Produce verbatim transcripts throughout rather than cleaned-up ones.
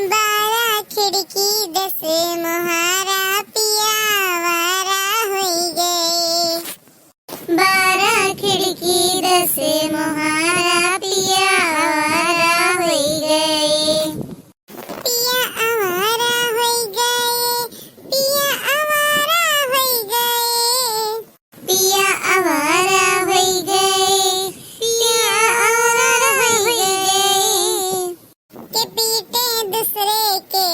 बारह खिड़की दस मोहारा पिया आवारा होई गए। बारह खिड़की दस मोहारा पिया आवारा होई गए। पिया आवारा होई गए, पिया आवारा होई गए। पिया आवारा होई गए, पिया आवारा होई गए। के पीटे दूसरे के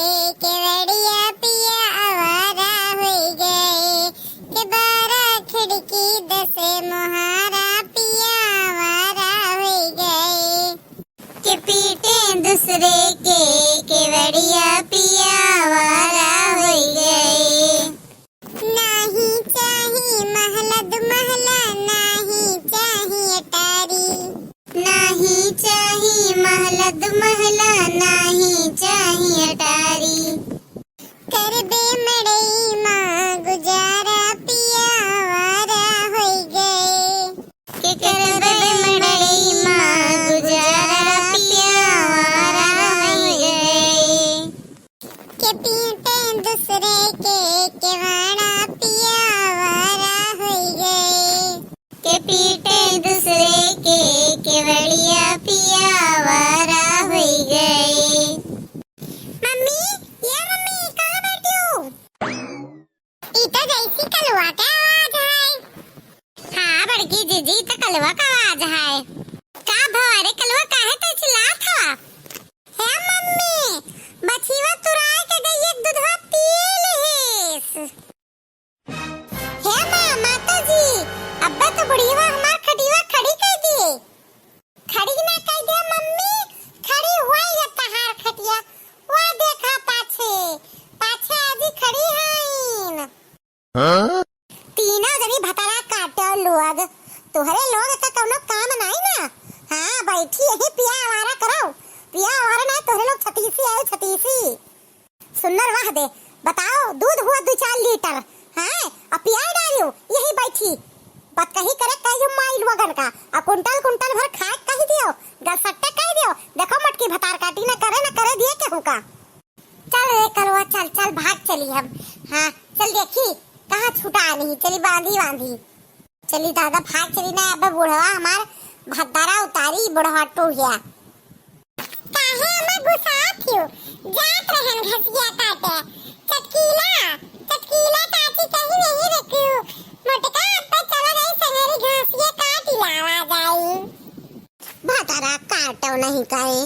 केवड़िया पिया आवारा होई गए। के बारह खिड़की दस मोहारा पिया आवारा होई गए। के पीटे दूसरे के केवड़िया पिया आवारा होई गए। नाही चाही महला दुमहला, नाही चाही अटारी। नाही चाही महला दुमहला, नाही चाही अटारी। करबे मड़ई मा गुजारा पिया आवारा होई गए। के करबे मड़ई मा गुजारा पिया आवारा होई गए। के पीटे दूसरे के केवाड़ा पिया आवारा होई गए। के पीटे दूसरे के केवड़िया पिया आवारा होई गए। मम्मी, ये मम्मी, कहाँ बैठी हो? ई तो जैसी कलुआ के आवाज है। हाँ बड़की जीजी, ई तो कलुआ का आवाज है। का भवा रे कलुआ, काहे तो चिल्लात हवा? हे मम्मी, बछिवा तुराए के गइया के दूधवा पी लिहिस। हे माँ, माता जी, अब्बे तो बुढ़िया हमार खटिया खड़ी कर दिए। खड़ी ना कह दे मम्मी, खड़ी हुआ ये तहार खटिया। वा देखा पाछे, पाछे आजी खड़ी हईन। हाँ? तीनों जनी भतारा काटो लोग, तोहरे लोग का कौनो काम नहीं ना? हाँ, बैठी यही पिया आवारा करो, पिया आवारा ना तोहरे लोग छतीसी आए छतीसी। सुन्नर वाह दे, बताओ, दूध हुआ दो चार लीटर, हैं? और पियाए डारियो, यही बैठी। बतकही करे कहियो माई लोगन का, और कुंटल कुंटल भर खाए कहि दियो, गलसट्टे कहि दियो। देखो मोटकी भतार काटी न करे न करे दिए केहू का। चल रे कलुआ, चल, चल, भाग चली हम। हाँ, चल देखी, कहाँ छुटा नहीं, चली बांधी बांधी। चली दादा, भाग चली ना, अब बूढ़वा हमार भद्दारा उतारी, बूढ़वा टूहिया। काहे अम्मा गुस्सात हियो? जात रहन घसिया काटे। चटकीला, चटकीला चाची कहीं नहीं रखियो। मोटका अब्बे चलो जाई संगरी घासिया काटी लावा जाई। भद्दारा काटो नहीं कहे।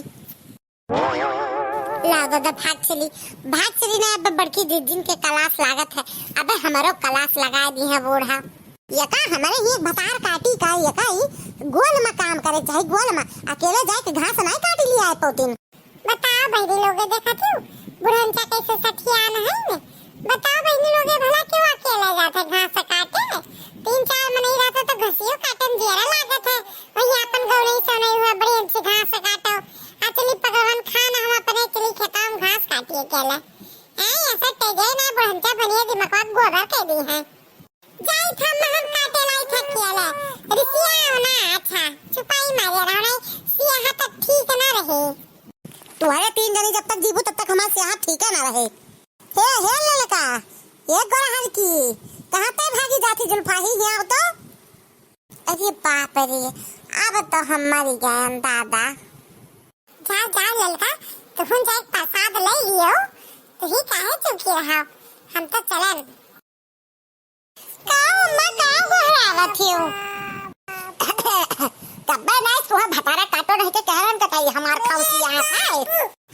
ला दादा, भाग चली, भाग चली ना, अब बड़की दीदिन के class लागत है, अब हमरो class लगा दी है बूढ़ा। ये का हमरे ही एक भतार काटी का, ये का ई गोल में काम करे चाही, गोल में अकेले जाए के घास नहीं काटी लिया है पोतिन। बताओ बहिनी लोगे, देखा तू बुढ़नचा कैसे सठियान है ने? बताओ बहिनी लोगे, भला क्यों अकेले जात है घास काटे? तीन चार मनई रहता तो घसियो काटे में जियरा लागत है, वही अपन गौनई सोनई हुआ बड़ी अच्छी घास काटो। आ चली पकड़वन खान, हम अपने चली खेता में घास काटिए केला। हैं, ऐसा तेजे ना बुढ़नचा बनिए दिमागवा गोबर कह दी है। जाई था महम काटे लाई था केला। रिसिया हो ना, अच्छा, चुपाई मारे रहो नहीं, सियाहा तक ठीक ना रहे। तुम्हारे तीन जनी जब तक जीबू तब तक हमार सियाहा ठीक ना रहे। हे, हे ललका, ये गोरहर की, कहाँ ते भागी जाती जुल्फा ही यहाँ तो? अरे बाप रे, अब तो हम मरी गए दादा। जा, जा ललका, तुहूँ जाए प्रसाद ले लियो, तुही काहे चुकी रहा, हम तो चलन। का अम्मा, का गोहरावत हियो? कब्बे नहीं तुहा भतारा काटो नहीं के कहरन कटाई हमार खौसिया है।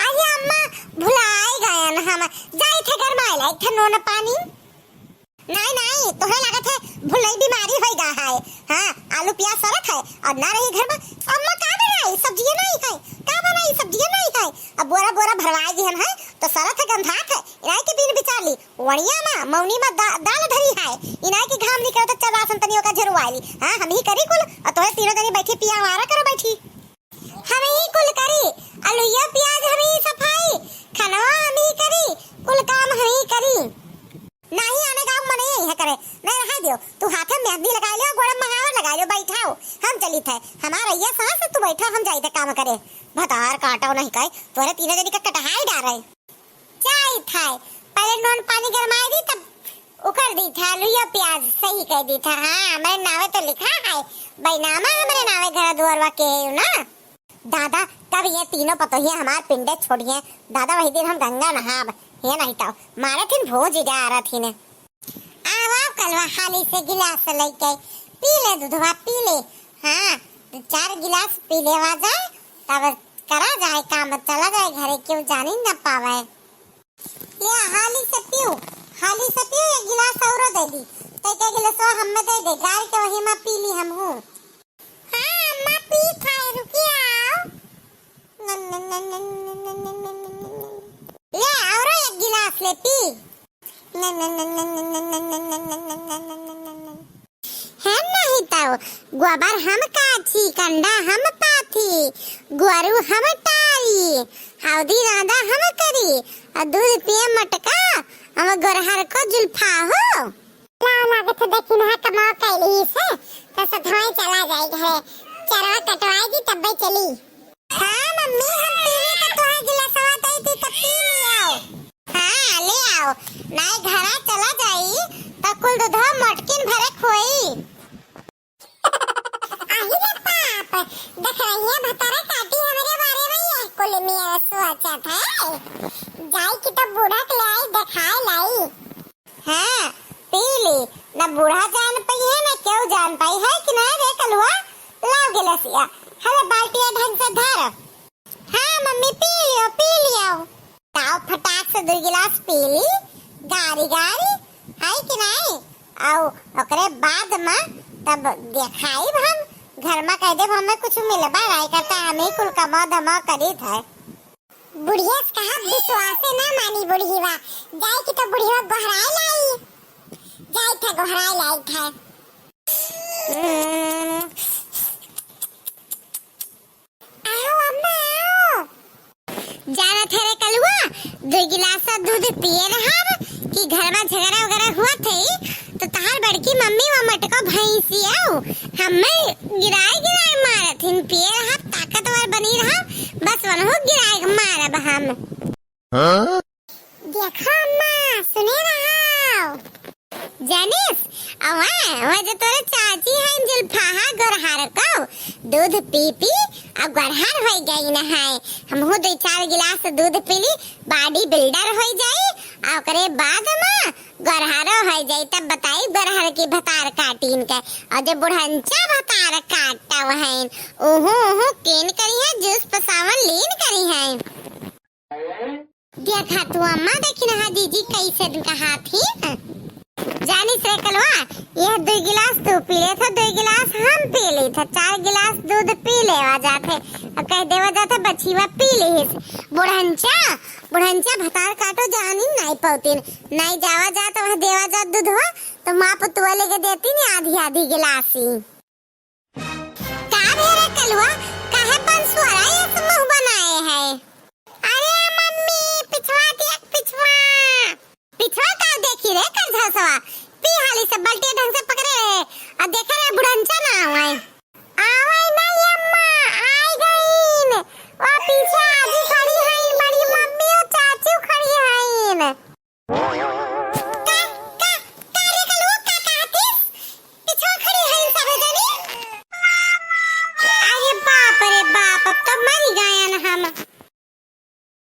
अरे अम्मा, भुलाई गयन हम, जाई थे घर में लाई थे नोन पानी। नहीं, नहीं, तोहरे लागत है भुलई बीमारी होई गा है। हाँ, आलू प्याज सरत है और ना रही घर में। अम्मा का बनाई? सब्जियां नहीं है। का बनाई? सब्जियां नहीं है। अब बोरा बोरा भरवाई दिहन है, तो सरत है, गंधात है। इनाई के बीन बिचाली, वणिया मा, मौनी मा दा-, दाल धरी है। इनाई के घाम निकलत चल रासन तनी ओका झरुआली। हाँ, हम ही करी कुल, और तोहे तीनों जनी बैठी पिया आवारा करो बैठी। हम ही कुल करी, अलुइया प्याज हम ही सफाई, खनवा हम ही करी, कुल काम हम ही करी। नाही आने गाँव मने यही करे, नहीं रहा दियो। तू हाथे मेहंदी लगा लियो, गोड़े महावर लगा लियो, बैठाओ, हम चली थे। हमारा ये सांस तू बैठा, हम जाई थे काम करे। भतार काटो नहीं कहे, तोरे तीनों जनी का कटहाई डाल। जाई थाय, पहले नून पानी गरमाई दी, तब उकर दी था, आलू या प्याज सही कह दी था। हाँ, हमरे नावे तो लिखा है, बैनामा हमरे नावे घर दुआरवा के है ना। दादा, तब ये तीनों पतोहिया हमार पिंडे छोड़िए। दादा, वही दिन हम गंगा नहाब, हे नहीं तो मारे थिन भोज जा रहा थी ने। आवा कलवा, हाली से गिलास लेके पी ले, दूधवा पी ले। हाँ, दो चार गिलास पी लेवा जाए, तब करा जाए काम, चला जाए घरे, केहू जानी न पावे। ले हाली से पियो, हाली से पियो, एक गिलास औरो दे दी। तो एक गिलास हमें दे दे, गार के वही में पी ली हम हूँ। हाँ अम्मा, पी था, रुकी आओ। ले औरो एक गिलास ले पी। है नहीं तो गोबर हम काथी, कंडा हम पाथी, गोरू हम टारी, हौदी रांदा हम करी, और दूध पिए मटका, हम गोरहर को जुल्फा हो। लाओ लागत है, देखी ना कमाओ कैली से, तो सधवाई चला जाए घरे, चरवा कटवाई दी तब्बे चली। हाँ मम्मी, हम पीली तो तोहे गिलासवा दे दी, तो पी लियो। हाँ, ले आओ, नाई घरा चला जाई, तो कुल दूधवा मोटकिन भरे खोई। आही रे पाप, देख रही है भतारा काटी हमरे बारे में, ये कुल में सोचत है। जाई कि तो बूढ़ा के ले आई, देखाए लाई। हाँ, पी ली, न बूढ़ा जान पाई है, न केहू जान पाई है कि ना रे कलुआ। लाओ गिलासिया, हले बाल्टिया ढंग से धर। हाँ मम्मी, पी लियो, पी लियो। लाओ फटाक से दो गिलास पी ली, गारी गारी, है कि नहीं? आओ, ओकरे बाद में तब देखाइब हम, घर में कह देब हमें कुछ मिलबा नहीं करता, हम ही कुल कमाओ धमाओ करीत है। बुढ़िया से कहा विश्वासे ना मानी बुढ़ीवा। जाए कि तो बुढ़ीवा गोहराए लाई। जाए था गोहराए लाई था। हम्म। आओ अम्मा, आओ। जानत है रे कलुआ, दो गिलास दूध पिए रहब कि घर में झगड़ा वगैरह हुआ थे, तो तहार बड़की मम्मी वो मटको भैंसी आओ, हमें गिराए गिराए मारत हिन, पिए रहब, ताकतवर बनी रहब, बस वनहु गिराए मारब हम। हाँ? देखो अम्मा, सुने रहो। जानिस, अवा, वह जो तोरे चाची हैं जुल्फाहा गोरहार को, दूध पी पी अब गोरहार होई गई न है। हमहू दो चार गिलास दूध पी ली, body builder होई जाई, आ ओकरे बाद में गोरहारो होई जाई। तब बताई गोरहार की भतार काटीन के, और जो बुढ़ंचा भतार काटव हैं, ओहू ओहू केन करी है, जूस पसावन लीन करी है। देखा तू अम्मा, देखी ना जीजी कैसे कहा थी। जानिस रे कलुआ, यह दो गिलास तू पी ले था, दो गिलास हम पी ले था, चार गिलास दूध पी लेवा जात है। अब कह देवा जात है बछीवा पी ले। बुढ़ंचा, बुढ़ंचा भतार काटो जानी नहीं पौतीन, नहीं जावा जात वह देवा जात दूधवा, तो माँ पुतुआ लेके देती नहीं आधी आधी गिलासी। का भेरे कलुआ, काहे पंसुअरा यस मुँह बनाए है? अरे मम्मी, पिछवा देख, पिछवा। पिछवा का देखी रे करझसवा? पी हाली से बल्टी ढंग से पकड़े रहे, आ देखे रे बुढ़ंचा ना आवे।